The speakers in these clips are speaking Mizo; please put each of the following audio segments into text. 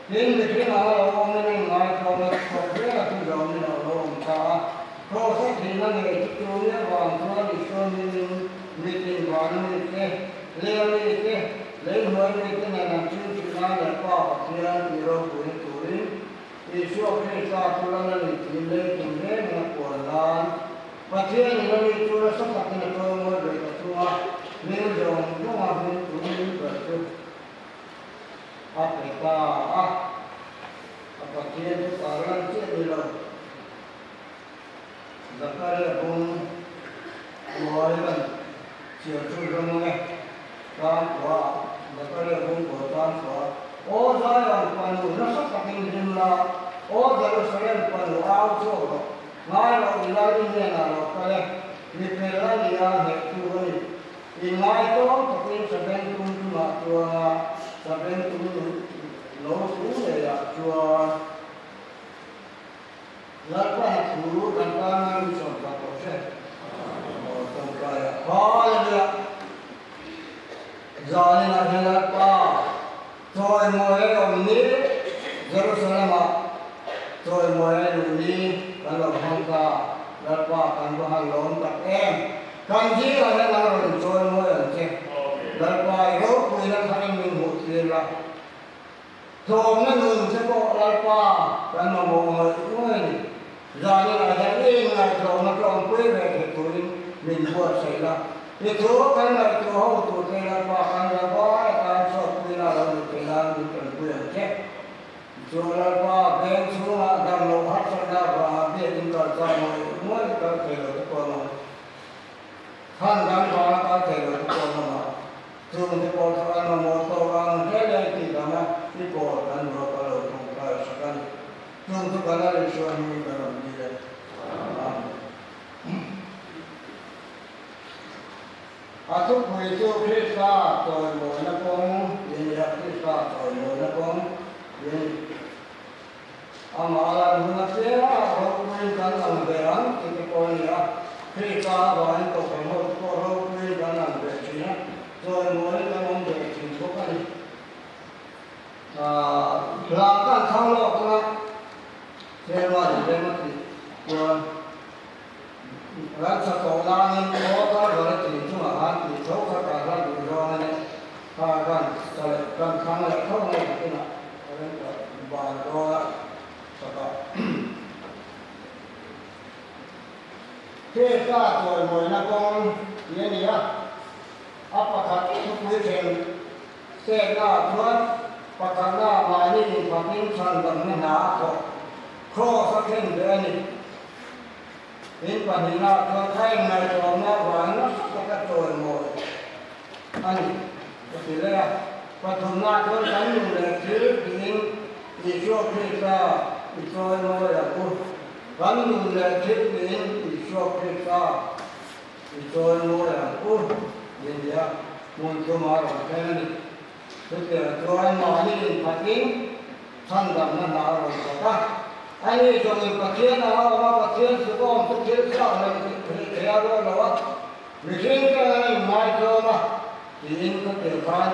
Tin, mihring anga lo awmin a inngaitawm a, thawk zel a chu zawmin a lo awm ta a. Kraws a thihna ngei chu tuni avang chuan Isua hmingin mitin van mite, leng mite, leihnuai mite nen an chhingchhihna leh Pa Pathian tih ropuina turin Isua Krista chu ran a ni tiin leitum rengin a puan nan Pathianin a ni chu nasa takin a chawimawi ve ta thung a, hming zawng zawnga hming tun ber chu a pe ta a, a Pathian chu tarlan chiah ni lo. Zakaria bung kuai kan chhiar chu ram ang e, tlang kua, Zakaria bung kua tlang kua, Aw Zion fanu nasa takin hlim la, Aw Jerusalem fanu au chhuak rawh, ngai loh i lal i hnenah lo kal e, mi fel a ni a, hnehtu a ni. I ngai tawng takin sabengtung chungah chuan a, sabengtung lo thu ngeiah chuan. Lalpa thu kan tan a mi sawm tak lo hre. Aw tawngtai a phal a nia. Zanin ah hian Lalpa chawimawi a awm ni, Jerusalem ah chawimawi a luh ni kan lo hmang ta. Lalpa kan va han lawm tak em. Kan zingah hian a rawn chawimawi ang che. Lalpa i ropuina tharin min hmuh tir la. Tlawmna nun che pawh Lalpa kan mamawh ngawih ngawih a ni. Zaninah hian i inngaihtlawmna tlawmpui ve thei turin min buatsaih la. I thu kan ngaihtuah ho tur te Lalpa kan la vai atan chhuakpuina lo ni thei nan min tanpui ang che. Chu Lalpa veng chhungah dam loh harsatna avanga biakin kal chak ngawih ngawih kal thei lo te pawh an awm. Khan dang vanga kal thei lo te pawh an awm a. Chung te pawh chu an mamawh tawk ang hle leh tih danga i pawl kan ruak a lo tawngtai sak a ni. Chung chu kan a Isua hmingin kan rawn dil e. Amen. A thupui chu Krista chawimawina kawng tih a ni a, Krista chawimawina kawng tih a ni. Amah a lan hun apianga ropuiin kan lang ve ang tih te pawh a ni a, Krista avangin Kohhran ho te pawh ropuiin kan lang ve thin a, chawimawiin kan awm ve thin bawk a ni. Hla kan thang lawk ang a, Tlema in rem a tih chuan ransa tawh langin aw Kalvari tih chungah khan tih tho kha ka hla duh zawng a ni. Kha kan sa leh kan thlang leh tho ang a nakinah. Krista chawimawina kawng tih a ni a, a pakhat thupui then chetnaah chuan pakhatnaah mahni infakin chhandamna hna a thawk, Kraws a khen ve a ni. Tin pahnihnaah chuan a inngaihtlawmna avangin nasa taka chawimawi a ni ka ti leh a. Pathumnaah chuan kan nun leh thil tiin Isua Krista i chawimawi ang u. Kan nun leh thil tiin Isua Krista i chawimawi ang u tih a ni a, hmun thuma rawn thleng a ni. Chutiang chuan mahni inphatin chhandamna hna a rawn thawk a. Ani zawngin Pathian anga awm a, Pathian sukawm chu thil chhuak hlei thei a rual lo a, mihring chuan an inngaihtlawm a tiin ka tir khan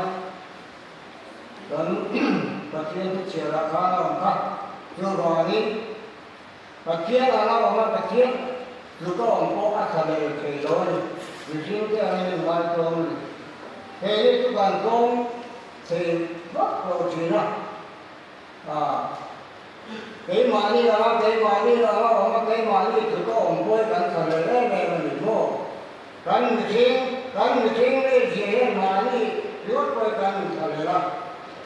kan Pathian chu chhiarah khan a awm kha. Chuvangin Pathian anga awm a, Pathian tluka awm pawh a tha leh thei lo a ni. Mihring te angin inngaihtlawm a ni. Hei hi chu kan tlawm thei vak lo thin a. Keimahni anga keimahni anga awm a, keimahni tluka awm pawh hi kan tha leh em em a ni maw? Kan mihring, kan mihring mi zia hian mahni ringawt pawh hi kan intha leh a.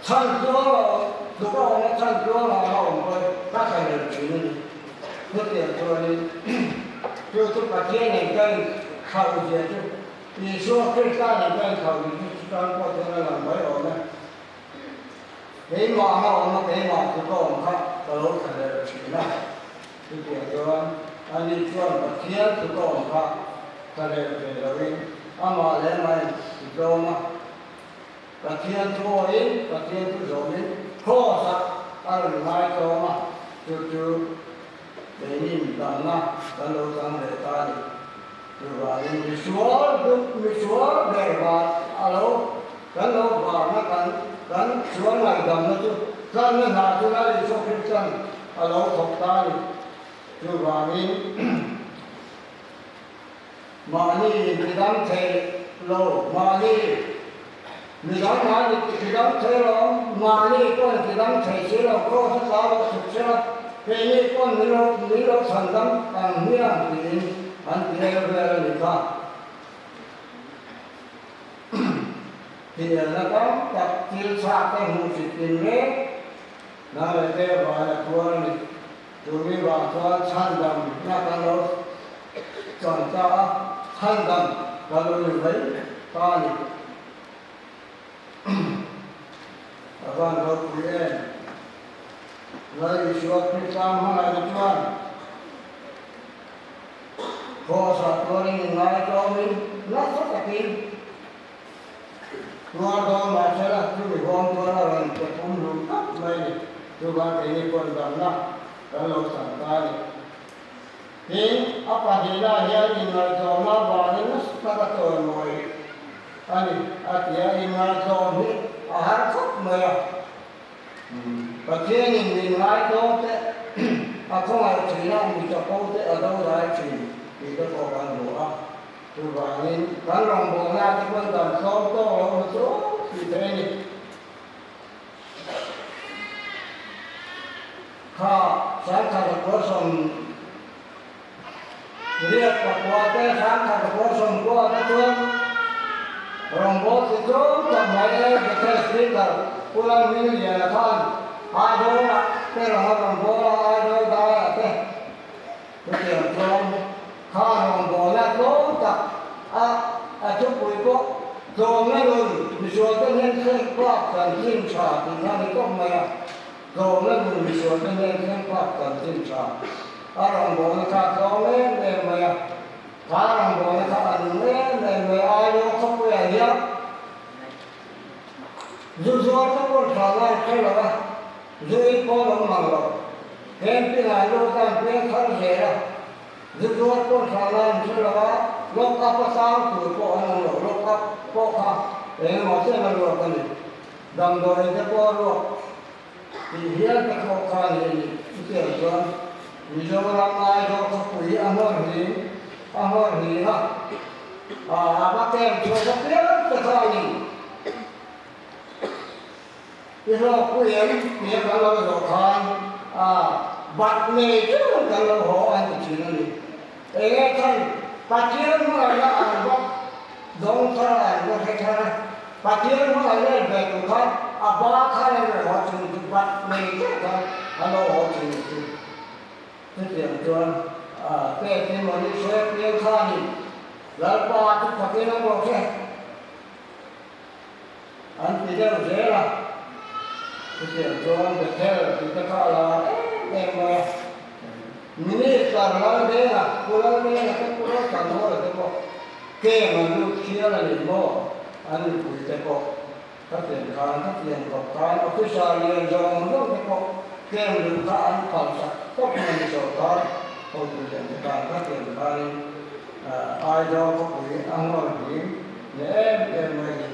Chhan tluang a awm, tluka awm a chhan tluang anga awm pawh hi ka tha leh thin a ni. Chutiang chuanin chu chu Pathian nen ka inthlauh zia chu Isua Krista nen ka inthlauh zia chu chutan pawh chuan a lang mai awm e. Keimah anga awm a, keimah tluka awm kha ka lo tha leh thin a. Chutiang chuan ani chuan Pathian tluka awm kha tha leh thei loin amah leh amah in tlawm a. Pathian thu awiin, Pathian thu zawmin Kraws-ah a rawn ngai tlawm a, chu chu keinin damna kan lo chang ve ta a ni. Chuvangin misual duh, misual ber van a lo, kan lo varna kan. kan sual ngaihdamna chu tlanna hna chu Lal Isua Krista'n a lo thawk ta a ni. Chuvangin mahni inti dam thei lo, mahni midang mahni ti dam thei lo, mahni pawh inti dam thei si lo, Kraws a tla lo chhuk sela, keini pawn min lo min lo chhan dam ang hmiang tiin an ti rel vel a ni kha. Thianna tam tak thil chhak te hmuh chit in reng nang leh te van a tuar a ni. Tumi vang chuan chhandam na kan lo chan ta a, chhandam kan lo ni mai ta a ni. A van ropui em? Lal Isua Krista hmangaihna chuan Kawsa tuarin in ngaitlawmin nasa takin tuar dawn mah sela chumi huam chuan a rawn pe pum hlum tlat mai a ni. Chuvang keini pawn damna kan lo chan ta a ni. Tin, a pahnihna hian inngaihtlawmna avangin nasa taka chawimawi a ni a ti a, inngaihtlawm hi a har khawp mai a. Pathianin min ngaitlawm te a khawngaih thin a, mi chapo te a do dai thin tih te pawh kan hmu a. Chuvangin kan rawngbawlna te pawn kan tlawm tawk lo hmu chu tih theih a ni. Kha Sangkhat 868 te Sangkhat 90 te chuan rawngbâwl chi tlawm tak mai e Bethel Speaker Pu Lalhmingliana khan Aizawlah te rawn a rawn bawl a, Aizawl daiah te chutiang chuan kha rawngbâwlna tlawm tak a a thupui pawh tlawmna nun misualte hnen thleng phak chanchin tha tih kha a ni tawp mai a. Tlawmna nun misualte hnen thleng phak chanchin tha a rawngbawlna kha a tlawm em em mai a, kha rawngbawlna kha a nung em em mai a, Aizawl khawpuiah hian zu zuar te pawh tha lai hre lo a, zu in pawh an awm mang lo, camping ah lut a an piang thar zel a, zu zuar pawh tha lai an hre lo a, lock up a sang tur pawh an awm lo, lock up pawh kha engemaw chen a ruak a ni. Damdawi te pawh a ruak tih hial te pawh kha a ni a ni. Chutiang chuan Mizoram Aizawl khawpui a hmawr hlim a hmawr hlim a, a va kem chhuak apiang te kha a ni. I hlawkpui em tia kan lo zawh khan a bat ngei chung kan lo haw an ti thin a ni. Enge khan Pathian hmangaihna an va dawng thar a, an va hre thar a, Pathian hmangaihna in ve tur khan a ba khan an rawn haw thin chu bat ngei chiah khan an lo haw thin chu. Chutiang chuan pek in mawni hre piang khanin Lalpa chu fakin awm rawh se an ti deuh zel a. Chutiang chuan Bethel tih te kha a la em em mai a. Minister Laldenga, Pu Laldenga te Pu Lalthanhawla te pawh kem an lut thial a ni maw? An mipui te pawh khatiang khan khatiang khawp khan officer lian zawng zawng te pawh kem luh kha an phalsak tawp mai ni sawrkar hotu lian te khan khatiang khanin Aizawl khawpui a ngawi hlim leh em em mai ni.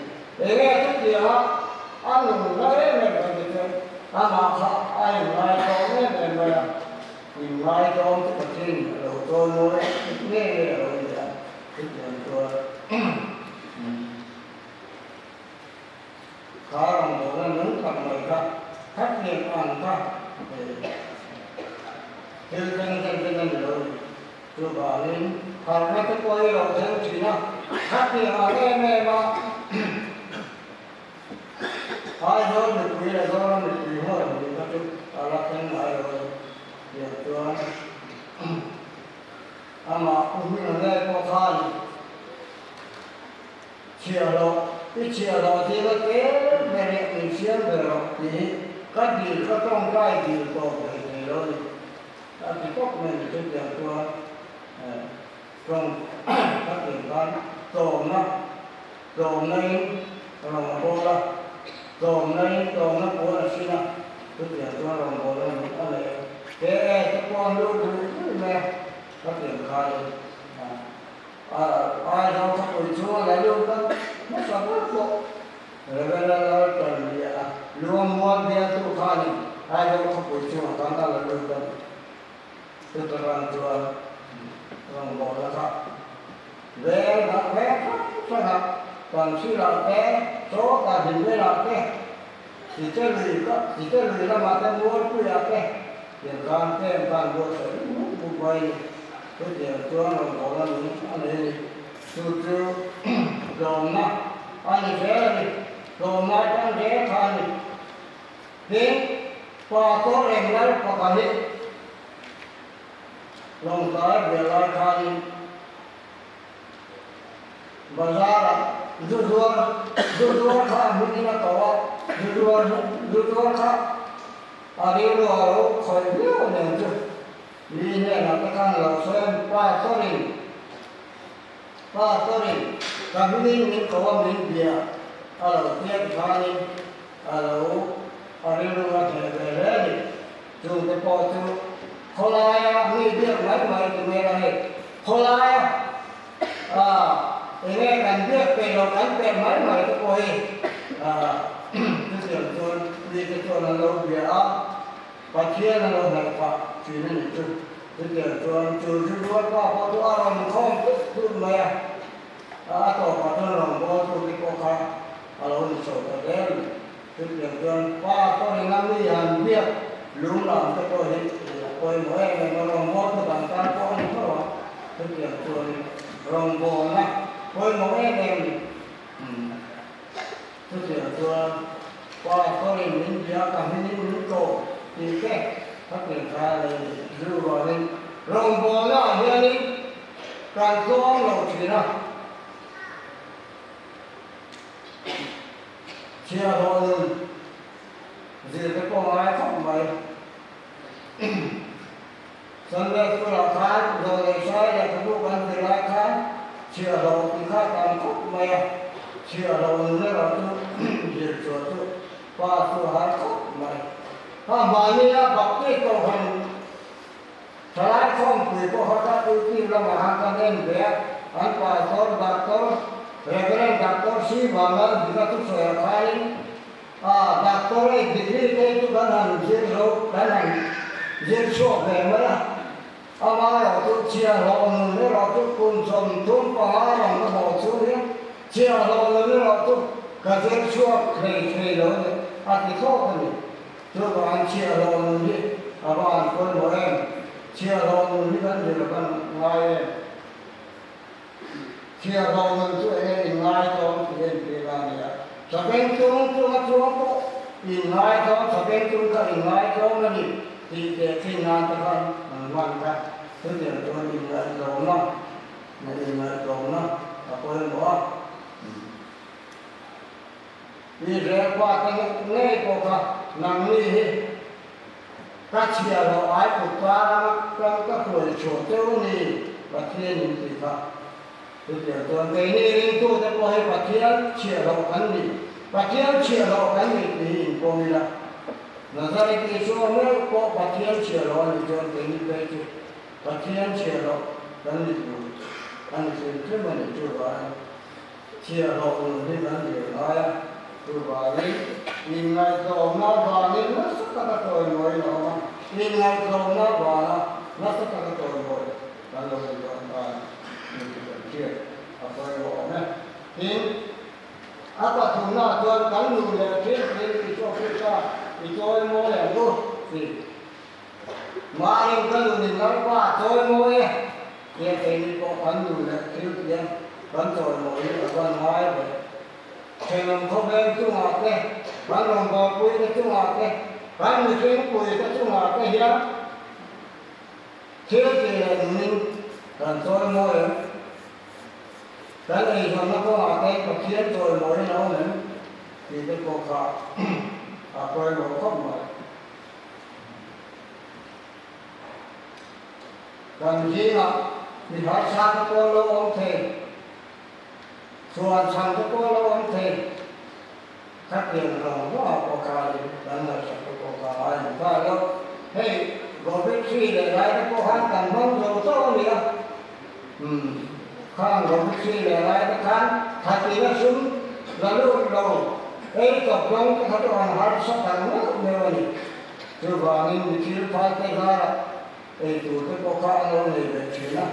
Enge chutianga a nunna em em kan ti chuan amah kha a inngaitawm em em mai a, inngaitawm chu Pathian a lo chawimawi nge nge a lo ni a, chutiang chuan kha rawngbawlna nung tak mai kha khatiang ang kha thil thleng zen zen a ni lo ni. Chuvangin harhna te pawh hi lo thleng thin a, khatiang ang em em a Aizawl mipui leh Zoram mipui huan nih kha chu a la thleng ngai lo a ni. Tiang chuan amah Pu Hming a ngei pawh khan chhiahhlawh i chhiahhlawh zing a tlem ber i min siam ber rawh tih hi ka dil ka tawngtai dil tawp thei thei lo a ni. A ti tawp mai ni chutiang chuan tawng khatin khan tlawmna tlawmna in rawn bawl a, tlawmna in tlawmna puan a sin a, chutiang chuan rawn bawl a ni a leh he e te pawh an lut duh duh mai a, khatiang khain Aizawl khawpui chhunga la lut a hmasa ber pawh Reverend Laltanliana. Luangmual bialtu khanin Aizawl khawpui chungah khan a la lut a ni. Chuta ran chuan rawngbawlna kha veng dang veng hrang hrangah kan hrilah te, sawtah hlim velah te, Site lui ka Site lui lamah te Mualpuiah te tiang khan pem khan buatsaih mup mup mai a ni. Chutiang chuan rawngbawlna nung a nei a ni. Chu chu tlawmna a ni zel a ni. Tlawmna atang zel kha a ni. Tin, pa tawh reng lal pakhat hi Lawngtlai bial lai khanin bazar-ah zu zuar zu zuar kha a hmingin a ko a, zu zuar zu zuar kha a rilru a lo khawih viau nen chu mi hnenah te khan lo sawi a, pa tawrin pa tawrin ka hmingin min ko a min bia a lo tiat khanin A lo a rilru a hneh ve hle a ni. Chungte pawh chu khawlaia mi biak mai mai ti hmel a ni. Khawlaia a enge kan biak peih loh kan pek mai mai te pawh hi chutiang chuan mite chuan an lo bia a, Pathian a lo hnaih phah thin a ni chu. Chutiang chuan chu zu rualpa pawh chu a rawn khawm tut tut mai a, a tawpah chuan rawngbawltute pawh kha A lo ni chho ta zel mai. Chutiang chuan pa tawrin a mi han biak lung lam te pawh hi a pawimawh em em a, rawngbawltu dang tan pawh a ni tho a, chutiang chuanin rawngbawlna pawimawh em em ni. Chutiang chuan pa tawrin min biak a hmingin min ko tih te khatiang kha a nei ni. Chuvangin rawngbawlna ah hianin kan tlawm lo thin a. Chhiahhlawh nun zir te pawh ngai khawp mai. Sunday school ah khan zawh leh hrai lehkhabu kan zir lai khan chhiahhlawh tih kha a tam khawp mai a, chhiahhlawh nun erawh chu zir chhuah chu pa chu a har khawp mai. Kha mahnia Baptist Kohhran Thalai khawmpui pawh kha ka YouTube lamah khan kan en ve a, an pastor Doctor Reverend Doctor Sivangal Dika thusawi ah khanin ah doctorate degree te chu kan han zir zo kan han zir chhuak ve mai a, amaherawh chu chhiahhlawh nun erawh chu kum 35 rawn ka bawh chhung hian chhiahhlawh nun erawh chu ka zir chhuak thei thei lo a ni a ti thlawt a ni. Chuvangin chhiahhlawh nun hi a va han pawimawh em? Chhiahhlawh nun hi kan zir kan ngai em? Chhiahhlawh nun chu enge inngaitawm tih entir a ni a. Sabengtung chunga chuang pawh inngaitawm, sabengtung kha inngaitawm a ni tih teh thin nan te khan an hman kha. Chutiang chuan inngaihtlawmna, inngaihtlawmna a pawimawh a. Israel pa te ngei pawh kha nangni hi ka chhia loh ai kut ta rama ram ka hruai chhuah teuh ni Pathian in ti kha. Chutiang chuan keini ringtute pawh hi Pathian chhia loh kan ni, Pathian chhia loh kan ni tih hi inpawm ila. Nazareth Isua meuh pawh Pathian chhia loh a nih chuan keini phei chu Pathian chhia loh kan ni tur a ni hrim hrim a ni chuvangin Chhiahhlawh nun hi kan zir ngai a, chuvangin inngaihtlawmna vangin nasa taka chawimawiin a awm a, inngaihtlawmna vanga nasa taka chawimawi kan lo ni dawn ta a ni tih kan hriat a pawimawh awm e. Tin, a pathumnaah chuan kan nun leh thil thil Isua Krista i chawimawi ang u tih Mahni ka nunin Lalpa a chawimawi e tia keini pawh kan nu leh thil tiang kan chawimawi hi a van ngai ve. Thenawm khawvel chungah te, kan rawngbawlpui te chungah te, kan mihringpui te chungah te hian thil tih leh nunin kan chawimawi em? Kan eizawnna kawngah te Pathian chawimawiin a awm em? tih te pawh kha a pawimawh khawp mai. Kan zingah mi harsa te pawh lo awm thei, chhuan chhan te pawh lo awm thei, khatiang zawng zawngah pawh khanin kan ngaihsak te pawh ka ngai ang ta lo. Hei Covid hri leh lai te pawh khan kan hmang zo chauh a nia. Umm, khang Covid hri leh lai te khan thatina sum la lut lo. Ei chawp rawng te kha chu an harsa tak meuh meuh a ni. Chuvangin mi thil phai te zarah ei tur te pawh kha an lo nei ve thin a.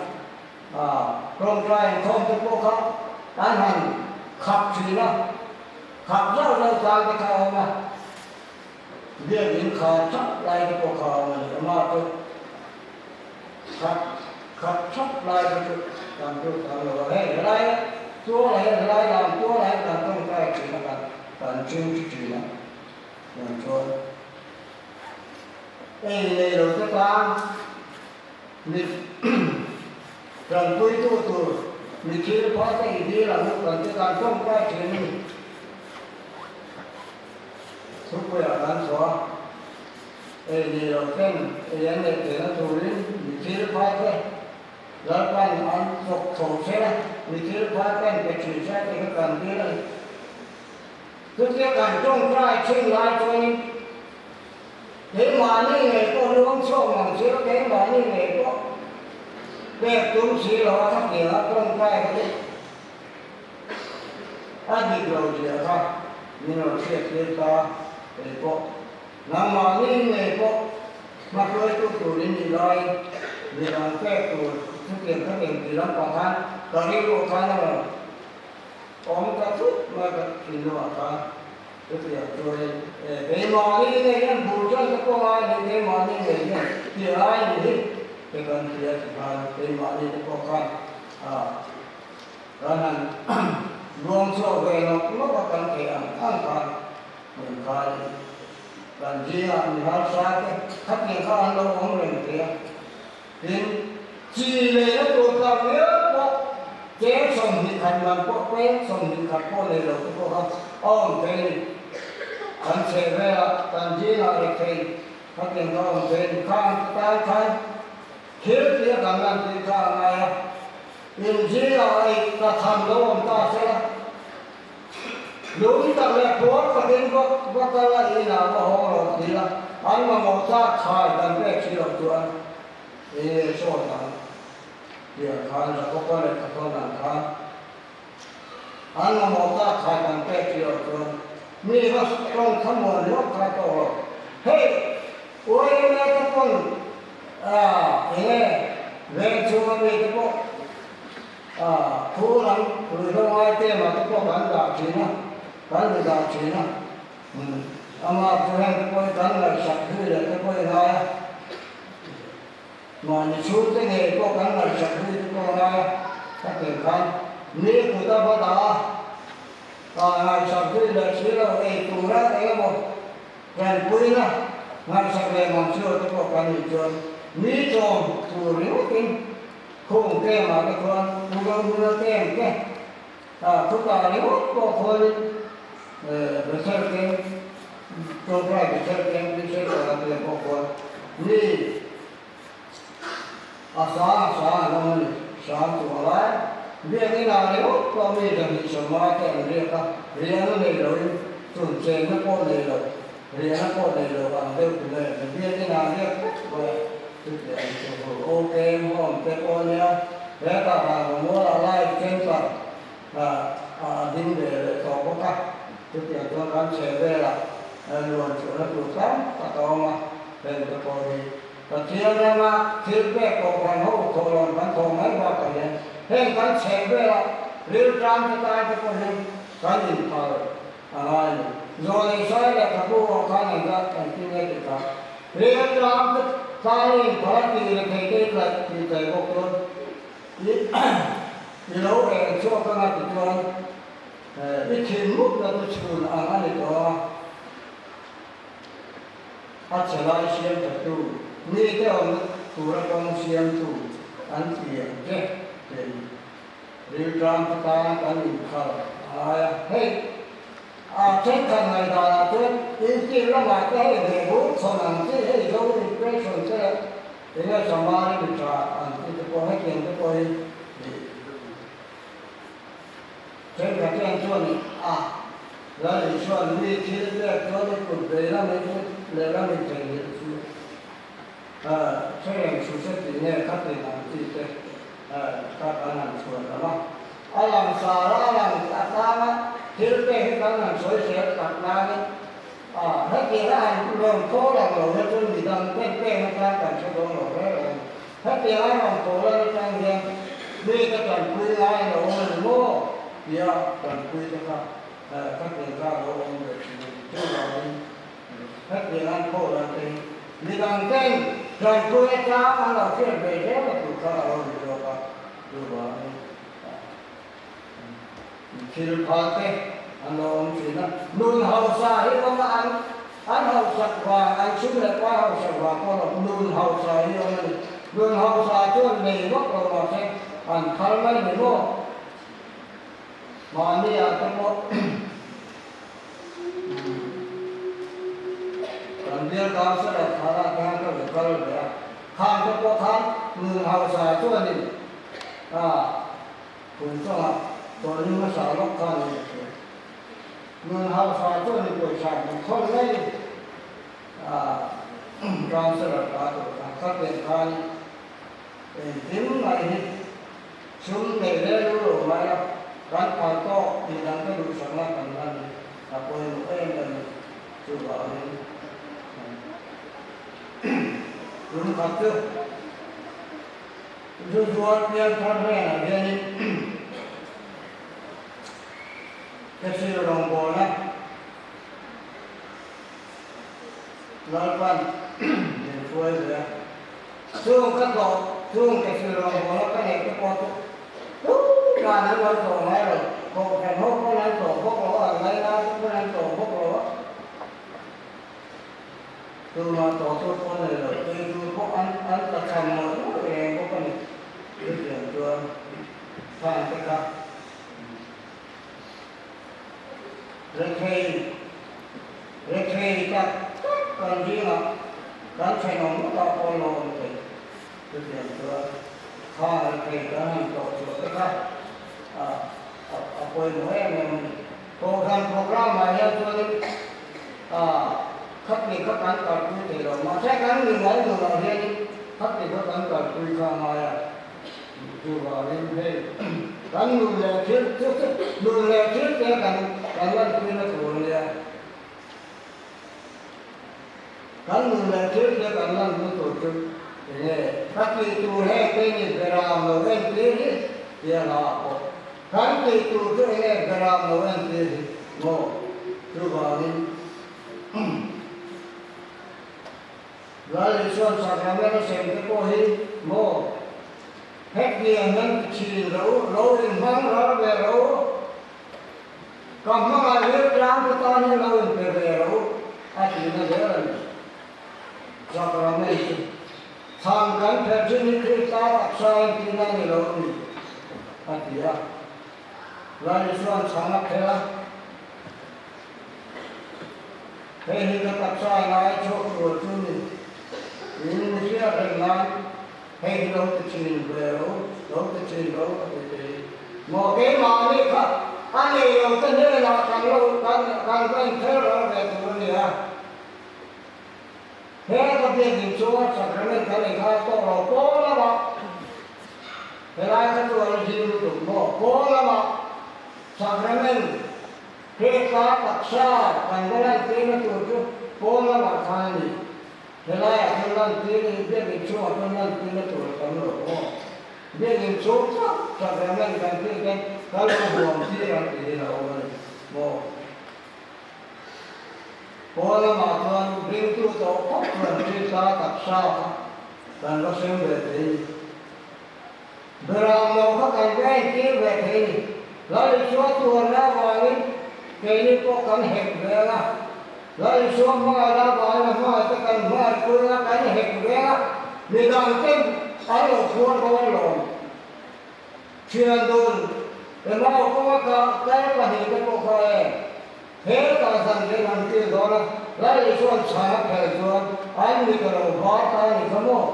Tawngtai inkhawm te pawh kha an han khap thin a, khap zauh zauh chang te kha a awm a. Biakinn khar thap lai te pawh kha a awm a ni. Amah chu khap khap thap lai kha chu kan chu tam lo a. Hei helai tual ah hian helai lam tual ah hian kan tawngtai thin a, kan kan ching thi thin a. Chuan chuan ei nei lo te tan Mi tanpuitu tur mi thil phal te i dil ang u kan ti kan tawngtai thin a ni. Thupuiah kan chhuah a, ei ni lo ten ei an neih theihna turin mi thil phal te Lalpan an chawk chho ṭhen a, mi thil phal ten pe ṭhin se tih kha kan dil a ni. Chutia kan tawngtai thin lai chuanin Keimahni ngei pawh luang chhuak mang si lo, keimahni ngei pawh pek tum si lo a khatiang a tawngtai kha chu a dik lo zia kha min rawn hriat tir ta kei pawh. Nangmahni ngei pawh hmahruaitu turin ni laiin midang pek tur chutiang khatiang ti lampang khan ka rilru khan a rawn awm ta thut mai ka thinlungah khan. Chutiang chuanin keimahni ngei hian bur chuan ka pawh ngai a ni, keimahni ngei hian ti ai ni hi te kan ti a ti khan keimahni te pawh khan kan han luang chhuak ve nawk nawk a kan theih ang ang khan min khai kan zingah mi harsa te khatiang kha an lo awm reng thei a. Tin, chi leina tur tlak viau pawh cheng 21 man pawh peng 21 pawh nei lo te pawh kha a awm thei a ni. Kan chheh velah kan zingah rethei khatiang kha a awm thei a ni. Khang te tan khan thil tia kan lan tih kha a ngai a. In zingah ei ka tham lo awm ta se la, lung tak leh puar takin va va kal a inah va hawng lo ti la, an mamawh tlak thlai kan pek si loh chuan enge sawn ang tih ang khan Jakoba leh Pathawn ang khan an mamawh tlak thlai kan pek si loh chuan mi va tawng thlamuan ringawt kha tawk lo. Hei YMA te pawn enge veng chhunga mi te pawh A thu lam ruihhlo ngai te mah te pawh kan dah thin a, kan ri dah thin a. Amah chu heng te pawh hi kan ngaihsak hlui leh te pawh i ngai a. Mahni chhung te ngei pawh kan ngaihsak hlui te pawh a ngai a. Ka tih khan mi kut a va dah a, ka ngaihsak hlui leh si lo ei tura eng emaw tanpuina ngaihsak leh mang si lo te pawh kan nih chuan mi tlawm tur ringawtin Khung kemah te khuan Pu Ro kem te khutah ringawt pawh khuanin Bethel Camp, Tawngtai Bethel Camp Bethel te pawh khuan mi a sa a sa an awm a ni. Sang chu a lai biakinn ah ringawt pawh mi 250 te an riak a, riahna nei loin chun chenna pawh nei lo. Riahna pawh nei lo ang deuh tu nge ka biakinn ah riak vek mai a, chutiang chu hu OK home te pawh a nia, hetah Rangvamual ah life center ah a ding ve leh tawh bawk a, chutiang chuan kan chheh velah luan chhuahna tur tam tak a awm a, heng te pawh hi Pathian rama thil pek kohhran ho thawhlawn kan thawh mai bakah hian heng kan chheh velah rilṭam te tan te pawh hian kan inphal A ngai lo. Zawlei sai leh ka pu awh khan an dah kan ti nge ti kha. Rial tlang te tlai in phal ti le thei te tlaih ti tlai bawk chuan i i lo eng chhuak anga ti chuan i thin mut na te chhun ang a ni tawh a. A che lai siam tha tu mi te awmna tura kawng siam tu an ti ang che ti. Rilṭam te tan kan inkhal a ngai a, hei a thenkhat ngaihdanah chuan intir lamah te hei ve bur chhawn ang chi, hei zo impression te leh enge Samari mi ṭha ang chi te pawh hetiang te pawh hi thenkhat hian chuan a Lal Isua'n mi thil pek chuan i kut vei lamin kut lehlamin theihnghilh chu Hre reng suh se tih nge kha tin ang chi te kha kan han chhuan lam a. A lang sar a, a lang a tlang a. thil pek hi kan han sawi zel tak nain a hetianga han rawn thaw lang lo hi chu midang ten pek atang kan hre dawn lo reng reng a ni. Hetianga rawn thaw lan atang hian mi ka tanpui ngai lo a ni maw tia tanpui te kha khatiang kha a lo awm ve thin a ni. Chuvangin hetianga an thaw lan te hi midang ten tanpui atang an lo hriat ve zel a tur kha a lo ni zawk a, chuvangin Thil phal te an lo awm thin a, nun hausa hi awm a, an an hausak vang, an chhung leh pa hausak vang pawh lo, nun hausa hi awm a ni. Nun hausa chuan nei vak lo mahse an phal mai ni maw? Mahni ah te pawh kan bial councillor thar ah khan ka ve kal ve a, khang te pawh khan nun hausa chuanin ah Kum chungah tawlhi hmasa lawk kha ni a hria. Nun hausa chuan i pawisa hmu thawn mai a councillor ta tur khan kha pen khan engkim mai hi sum nei le lu lo mai a, kan phal tawk midang te duhsakna kan lan hi a pawimawh em em a ni. Chuvangin lungkhat chu Zu zuar pian thar hnenah hianin Kechil rawngbawlna Lalpan min hruai ve a. Chung ka tlawh, chung Kechil rawngbawlna ka neih te pawh chu tuman an lo tlawh ngai lo, kohhran ho pawn an tlawh bawk lo a, an ngaina te pawn an tlawh bawk lo a. Tuma tawh tur pawh nei lo, ei tur pawh an an tla cham mawlh mawlh reng bawk a ni. Chutiang chuan khang te kha rethei rethei tak tak kan zingah kan thenawm ngawtah pawh lo awm thei. Chutiang chuan khang rethei kan han tawh chhuah te kha a a pawimawh em em a ni. Kohhran program ah hian chuanin khatni kha kan kalpui thei lo, mahse kan ni mai nun ah hianin khatni kha kan kalpui kha a ngai a, chuvangin hei kan nun leh thil chu chu nun leh thil te kan kan lanpuina tur a nia, kan nun leh thil te kan lanna tur chu enge ka tih tur heng te ni beram lo entir hi tia hla ah pawh. Kan tih tur chu enge beram lo entir hi maw? Chuvangin Lal Isuan Sacrament a sem te pawh hi maw? Hetiang hian ti thin ro, lo inhmang ral ve ro, ka hmangaih lir tlang te tan hian lo inpe ve ro a tihna zel a ni. Sacrament chu Thlan kan pherh chin hi Krista taksa entirna a ni lo a ni, a ti a. Lal Isua'n chhan a khelh a, Hei hi ka taksa ngai chhuak tur chu ni, in mi hriat reng nan hei hi lo ti thin ve ro, lo ti thin ro a ti thei. Maw keimahni kha a nei lo te hnenah kan lo kan kan va inthel ral ve tur a ni a. He ka biakinn chunga sacrament kan inkhar tawh lo pawl lamah helai kha chu a la zim lutuk maw? Pawl lamah sacrament hekla taksa kan va lantirna tur chu pawl lamah khan a ni. Helaiah chuan lantir in biakinn chungah chuan lantirna tur a tam lo maw? Biakinn chung chauh sacrament kan tih ten kan lo huam tir ang tih hi a awm a ni maw? Paul lamah chuan ringtu tawh phawt chuan Krista taksa kha kan va sem ve thei ni. Beram lo kha kan va entir ve thei ni. Lal Isua tuarna avangin keini pawh kan hek ve ang a. Lal Isua hmangaihna avangin a hmangaihte kan hmangaihpui ang a, kan hek ve ang a. Midangten an lo phuar dawn lawm. Thian dun, Emau kawnga ka kal pahnihte pawh kha e, he tah zan hian an kil dawn a, Lal Isua'n chhan a phel chuan an mit a lo bar ta a ni kha maw?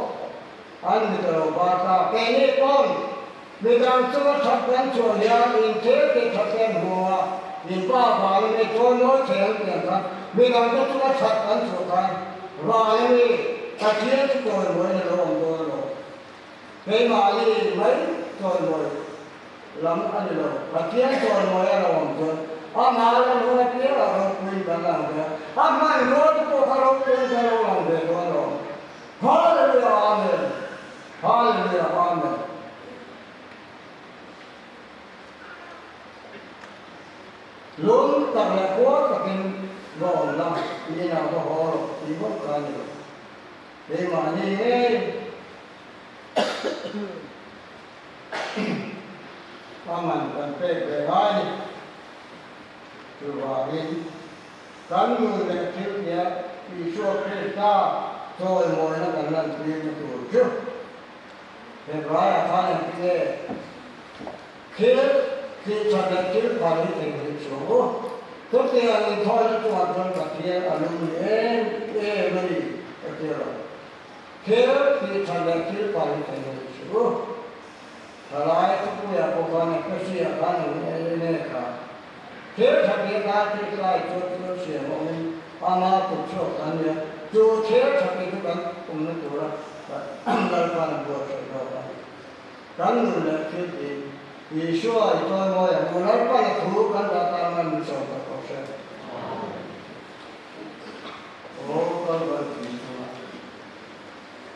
An mit a lo bar ta. Keini pawn midang chunga that kan chhuah hian inthil tih that te an hmu a, in pa vang ami chuan mawi thei an pian khan midangte chunga that kan chhuah khan vang ami Pathian chu chawimawiin a lo awm dawn lo. Keimahni mai chawimawi lam a ni lo. Pathian chawimawi a lo awm chuan Amah lan hun apiangah ropuiin kan lang ve a, a hmanrua te pawh kha ropuiin kan lo lang ve dawn alawm. Hallelujah Amen Hallelujah Amen. Lung tak leh khua takin va awm la, i inah va haw rawh tih vak ka ni lo. Keimahni ngei a man kan pek ve ngai ni. Chuvangin kan nun leh thil tia Isua Krista chawimawina kan lantirna tur chu Hebraiah khan engti nge thil thihchhan leh thil phal hi theihnghilh suh u. Chutiang inthawina chungah chuan Pathian a lung ni em em a ni ka ti lo. Thil thihchhan leh thil phal hi theihnghilh suh u. Thalai thupuiah pawh khan Ephesiah khan eng nge kha thil tha tia tan thil tlai chuan thil siam awmin ama kut chhuak kan nia, chu thil tha ti chu kan awmna tura Lalpan a buatsaih zawk a ni. Kan nun leh thil ti Isua i chawi mawi.